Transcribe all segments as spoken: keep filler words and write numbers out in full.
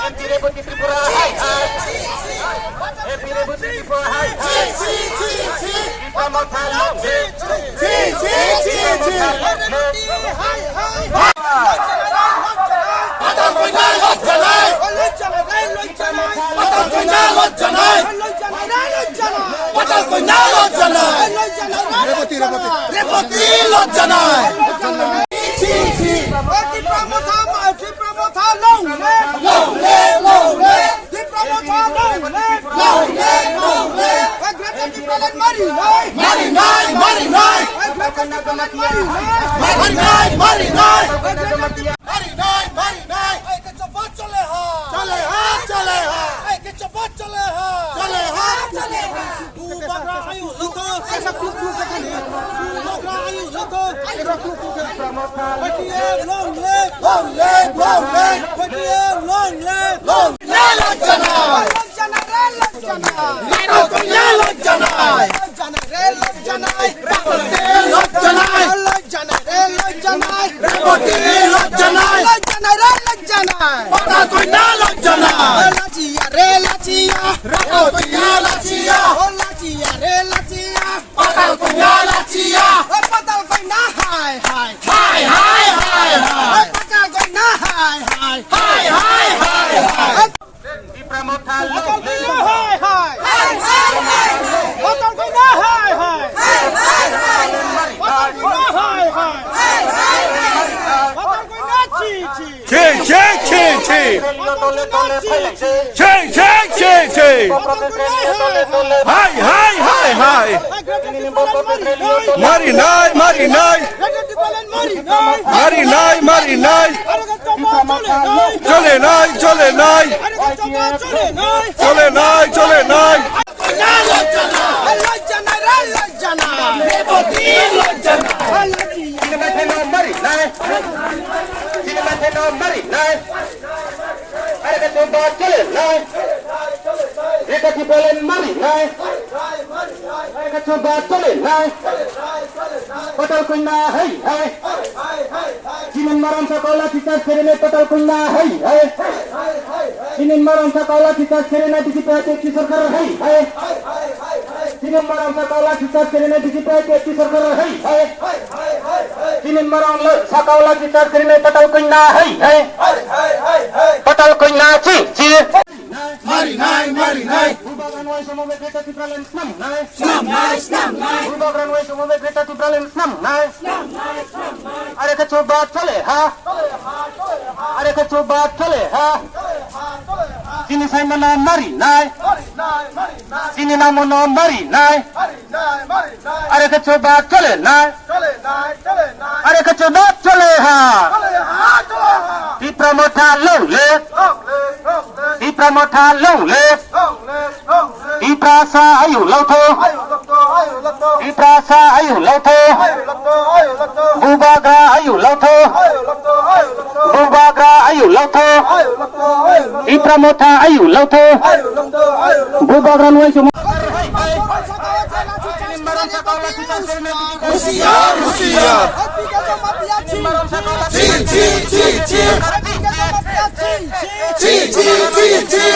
Reboti Tripura hai hai. Happy Reboti Tripura hai hai. Tipra Motha long live. Tipra Motha long live. Patal koina lojja nai. Patal koina lojja nai. Patal koina lojja nai. Reboti, Reboti. Reboti lojja nai. Chi, chi. Tipra Motha, Tipra Motha long live. Long live, long live. Tipra Motha long live. Long live, long live. Greater Tipraland mari nai. Mari nai, mari nai. Greater Tipraland mari nai. Mari nai, mari nai. Greater Tipra- Mari nai, mari nai. Ei, ke chobot chole ha. Chole ha, chole ha. Ei, ke chobot chole ha. Chole ha, chole ha. Bubagra ayu lotho. Bubagra ayu lotho. P T F long live. Long live, long live. P T F long live. Long live. Lojja nai, lojja nai. Lojja nai, lojja nai. Lojja nai, lojja nai. Lojja nai, lojja nai. Lojja nai, lojja nai. Patal koina lojja nai. Lachia re lachia. Patal koina lachia. O lachia re lachia. Patal koina lachia. O patal koina hai hai. Hai hai hai hai. O patal koina hai hai. Hai hai hai hai. Tipra Motha long live. Hai hai. Hai hai hai. Patal koina hai hai. Hai hai hai. Patal koina hai hai. Hai hai hai. Patal koina chi chi. Chi, chi, chi, chi. Chi, chi, chi, chi. Hai, hai, hai, hai. Mari nai, mari nai. Mari nai, mari nai. Chole nai, chole nai. Chole nai, chole nai. Mari nai. Chini mathe no mari nai. Are ka chumba chole nai. Rika ki bolen mari nai. Are ka chumba chole nai. Patal koina hai hai. Chini maram sa kola chichar sere nai patal koina hai hai. Chini maram sa kola chichar sere nai diki pate ki sarkar hai hai. Chini maram sa kola chichar sere nai diki pate ki sarkar hai hai. Chini marong lo sakao lagi char kiri nai patal koina hai hai. Patal koina chi chi. Mari nai, mari nai. Bubagra nwng somo be keta Tipraland snam nai. Snam nai, snam nai. Bubagra nwng somo be keta Tipraland snam nai. Are ke chuba chole ha. Are ke chuba chole ha. Chini sai mana mari nai. Chini na mono mari nai. Are ke chuba chole nai. Are ke chuba chole ha. Tipra Motha long live. Tipra Motha long live. Tiprasa ayu lotho. Tiprasa ayu lotho. Bubagra ayu lotho. Bubagra ayu lotho. Tipra Motha ayu lotho. Bubagra nwng somo. Husiar, husiar. Chi, chi, chi, chi. Chi, chi, chi, chi.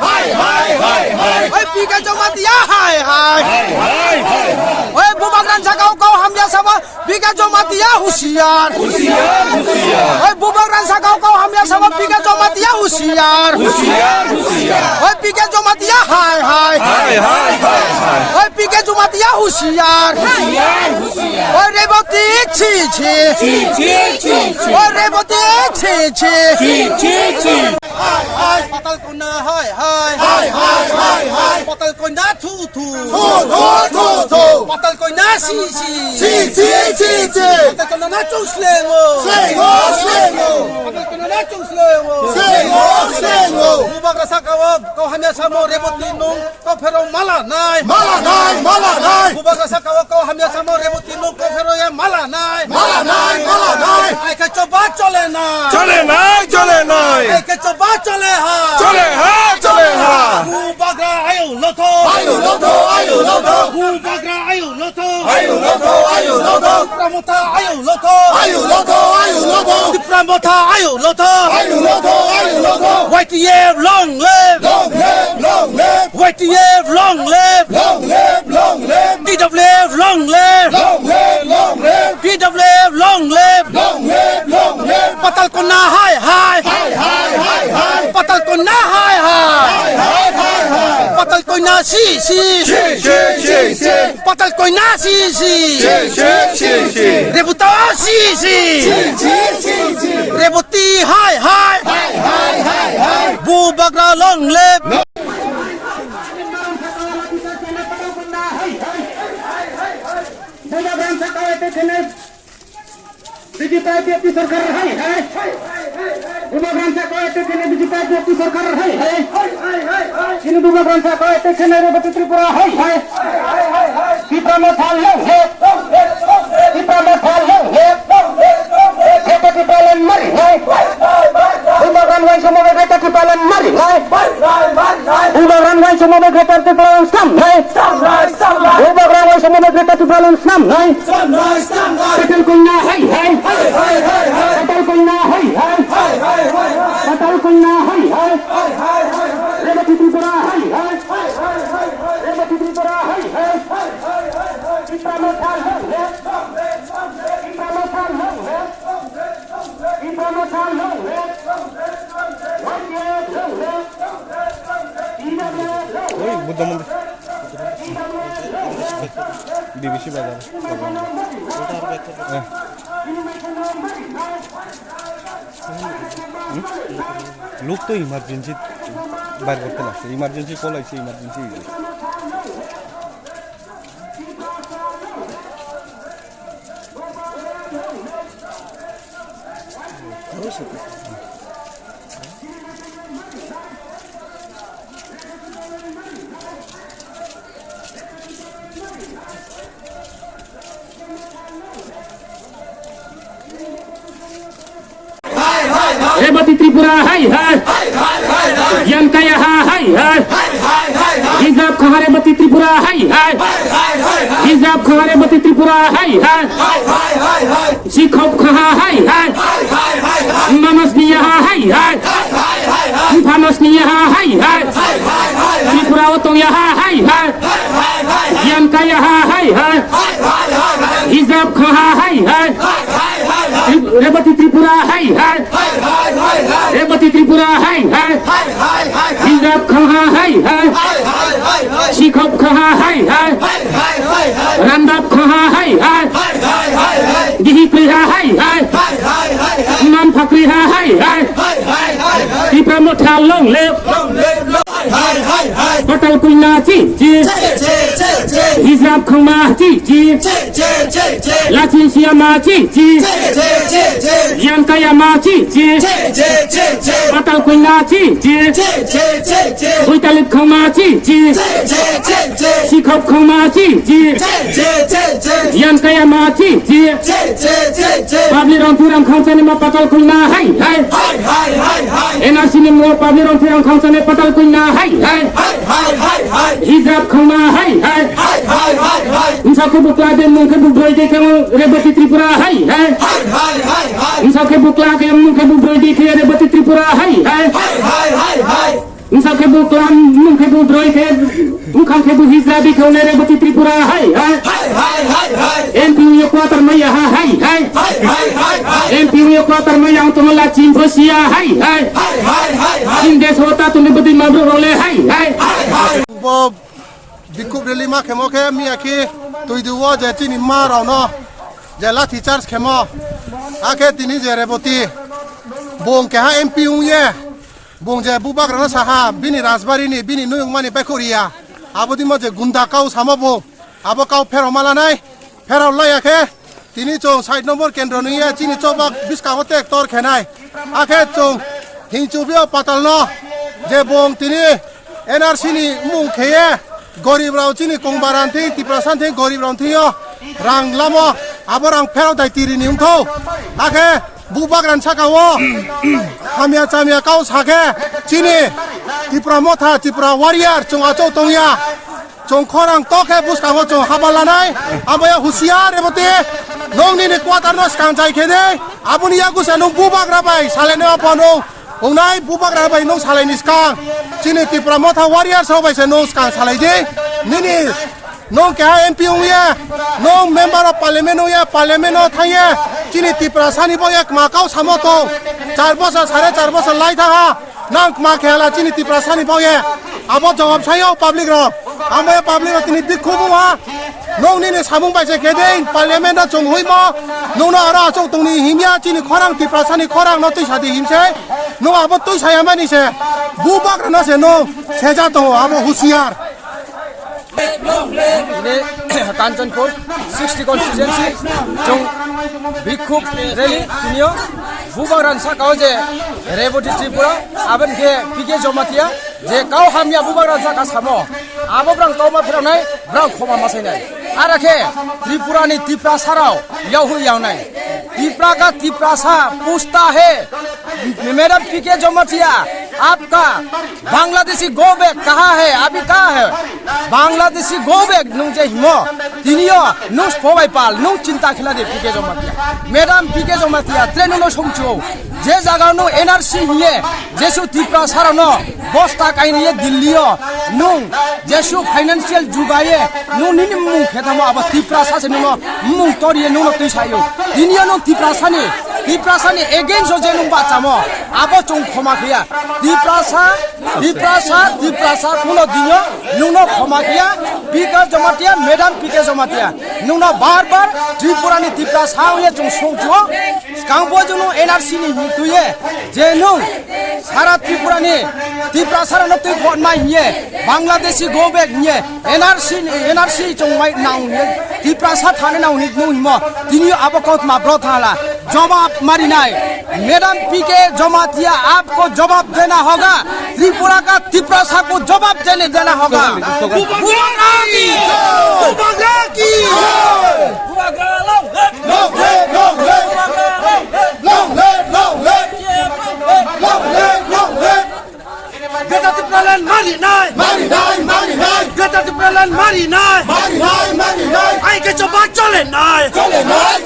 Hai, hai, hai, hai. Oi, P K Jamatia, hai, hai. Hai, hai, hai, hai. Oi, Bubagra sakao kau hamya sabo. P K Jamatia husiar. Husiar, husiar. Oi, Bubagra sakao kau hamya sabo P K Jamatia husiar. Husiar, husiar. Oi, P K Jamatia hai hai. Hai, hai, hai, hai. Oi, P K Jamatia husiar. Husiar, husiar. Oi, Reboti chi chi. Chi, chi, chi, chi. Oi, Reboti chi chi. Chi, chi, chi. Hai, hai. Patal koina hai hai. Hai, hai, hai, hai. Patal koina thu thu. Thu, thu, thu, thu. Patal koina si si. Si, si, si, si. Patal koina na chung slengo. Slengo, slengo. Patal koina na chung slengo. Slengo, slengo. Bubagra sakao kau hamya samo Reboti nwng kau phero mala nai. Mala nai, mala nai. Bubagra sakao kau hamya samo Reboti nwng kau phero ya mala nai. Mala nai, mala nai. Ai ke choba chole nai. Chole nai, chole nai. Ai ke choba chole ha. Chole ha, chole ha. Bubagra ayo. Lotho! Ayu lotho, ayu lotho! Bubagra ayu lotho! Ayu lotho, ayu lotho! Tipra Motha ayu lotho! Ayu lotho, ayu lotho! Tipra Motha ayu lotho! Ayu lotho, ayu lotho! Y T F long live! Long live, long live! Y T F long live! Long live, long live! T W F long live! Long live, long live! T W F long live! Long live, long live! Patal Kanya hai hai! Hai hai hai hai! Patal Kanya hai hai! Hai hai hai hai! Patal Kanya si si! Si si si si! Patal Kanya si si! Si si si si! Reboti si si! Si si si si! Reboti hai hai! Hai hai hai hai! Bubagra long live! Bubagra sakha ete khene B J P I P F T sorkar hai hai. Bubagra sakha ete khene B J P I P F T sorkar hai hai. Chini Bubagra sakha ete khene Reboti Tripura hai hai. Tipra Motha long live. Tipra Motha long live. Reboti Tripura long mari hai. Bubagra wai somo bai Reboti Tripura long mari hai. Bubagra wai somo bai Reboti Tripura long sam hai. Bubagra wai somo bai Reboti Tripura long sam hai. Patal Kanya hai hai. Patal Kanya hai hai. Patal Kanya hai hai. Reboti Tripura hai hai. Reboti Tripura hai hai. Tipra Motha long live. Tipra Motha long live. Tipra Motha long live. Long live. Tipra Motha long live. Oi, Buddha mandir. B B C bazar. Eh. Hmm? Lok to emergency bar korte lagse. Emergency call aise, emergency. Reboti Tripura hai hai. Giyan Kaya ha hai hai. Hijab khaha Reboti Tripura hai hai. Hijab khaha Reboti Tripura hai hai. Sikhok khaha hai hai. Mamas niya ha hai hai. Mamas niya ha hai hai. Tripura o tongya ha hai hai. Giyan Kaya ha hai hai. Hijab khaha hai hai. Reboti Tripura hai hai. Reboti Tripura hai hai. Hijab khaha hai hai. Sikhok khaha hai hai. Randap khaha hai hai. Dihi kriha hai hai. Imam Fakri ha hai hai. Tipra Motha long live. Patal Kanya chi chi. Hijab khangma chi chi. Lachin Siyama chi chi. Giyan Kaya ma chi chi. Patal Kanya chi chi. Boitalip khangma chi chi. Sikhok khangma chi chi. Giyan Kaya ma chi chi. Public rong thwi rong khangchani ma Patal Kanya hai hai. N R C ni mo public rong thwi rong khangchani Patal Kanya hai hai. Hijab khangma hai hai. Msa khe bukla de mung khe bu broi de khe Reboti Tripura hai hai. Msa khe bukla khe mung khe bu broi de khe Reboti Tripura hai hai. Msa khe bukla mung khe bu broi khe mung khe bu hijab de khe Reboti Tripura hai hai. M P yo quarter maya ha hai hai. M P yo quarter maya ang tongla chin phosia hai hai. Chin desh hota tuni budi mabru role hai hai. Bo bikhub rally ma khemo khe miya khi twi duo je chini ma rao no je lathi charge khemo. Akhe tini je Reboti bung keha M P ung ye bung je bubagra no saha bini rajbari ni bini nuyung mani bekhuriya. Abodi mo je gunda kau samo bo abo kau phero malanai. Pherao laiya khe tini chwng sait nombor kendro ni ya chini chobak bwskango tek tor khenai. Akhe chwng hinchubio patalno je bong tini N R C ni mung kheye gorib rao chini kongbaran thing Tiprasa thing gorib rao thing yo rang lamo abo rang pherao dai tiri ni wngthou. Akhe bubagra ni saka o hamya chamya kau sakhe chini Tipra Motha, Tipra Warrior, chwng achuk tongya. Chwng khorang tokhe bwskango chwng haba lanai. Abaya husiar ebo te. Nong nini quarter no skang jai khe de. Aboni yagusa nung bubagra bai salai no apano. Ongnai bubagra bai nung salai ni skang. Chini Tipra Motha Warrior sa bai se nung skang salai de. Nini Nong keha M P wngya, nong member of parliament wngya, parliament o thangya, chini Tiprasani bo ekma kau samo tong, char bosor, sare char bosor lai thaha, nang kma khe hala chini Tiprasani bo ye, abo jawab sayo public rok, amo ye public rok tini bikhu buma, nong nini samung bai se khe de, parliament o chung hui mo, nong no aro achuk tongni himya chini khorang Tiprasani khorang no twi sadi himse, nong abo twi saya mani se, bubagra no se nong seja tongo, abo husiar. Tini Kanchanpur sixty constituency chwng bikhub rally tinio bubagrani saka o je Reboti Tripura, aboni khe P K Jamatia je kau hamya bubagrani saka samo, abo brang kau ma pheranai, brang khoma ma sainai. Ara khe Tripura ni Tiprasa rao yahwi yawnai. Tipra ka Tiprasa pusta he. Madam P K Jamatia, apka Bangladeshi go back kaha hai, abhi kaha hai? Bangladeshi go back nung je himo, tiniyo nung spobai pal, nung chinta khela de P K Jamatia. Madam P K Jamatia, tre nung no songchu. Je jaga nung N R C hiye, jesu Tiprasa rao no, bosta kaini ye Delhi yo, nung jesu financial jugaye, nung nini mung khetamo abo Tiprasa se nung no mung toriye nung no twi sayo. Tiniyo nung Tiprasa ni, Tiprasa ni against o je nung bachamo, abo chung khoma khiya. Tiprasa, Tiprasa, Tiprasa, kuno dinyo nungno khoma khiya, P K Jamatia, Madam P K Jamatia, nungno bar bar Tripura ni Tiprasa wngya chung songchuo, skangbo junu N R C ni hintuye, je nung sara Tripura ni Tiprasa rano twi phot mai hiye, Bangladeshi go back hiye, N R C ni, N R C chongmai nang hwnwi, Tiprasa thani nang hwnwi nung himo, tini abo kautma bro thala. Jawab marinai. Madam P K Jamatia, aapko jawab dena hoga. Tripura ka Tiprasa ko jawab dene, dena hoga. Bubagra ki! Bubagra ki! Long live, long live! Long live, long live! Long live, long live! Greater Tipraland mari nai! Mari nai, mari nai! Greater Tipraland mari nai! Mari nai, mari nai! Ai ke choba chole nai! Chole nai,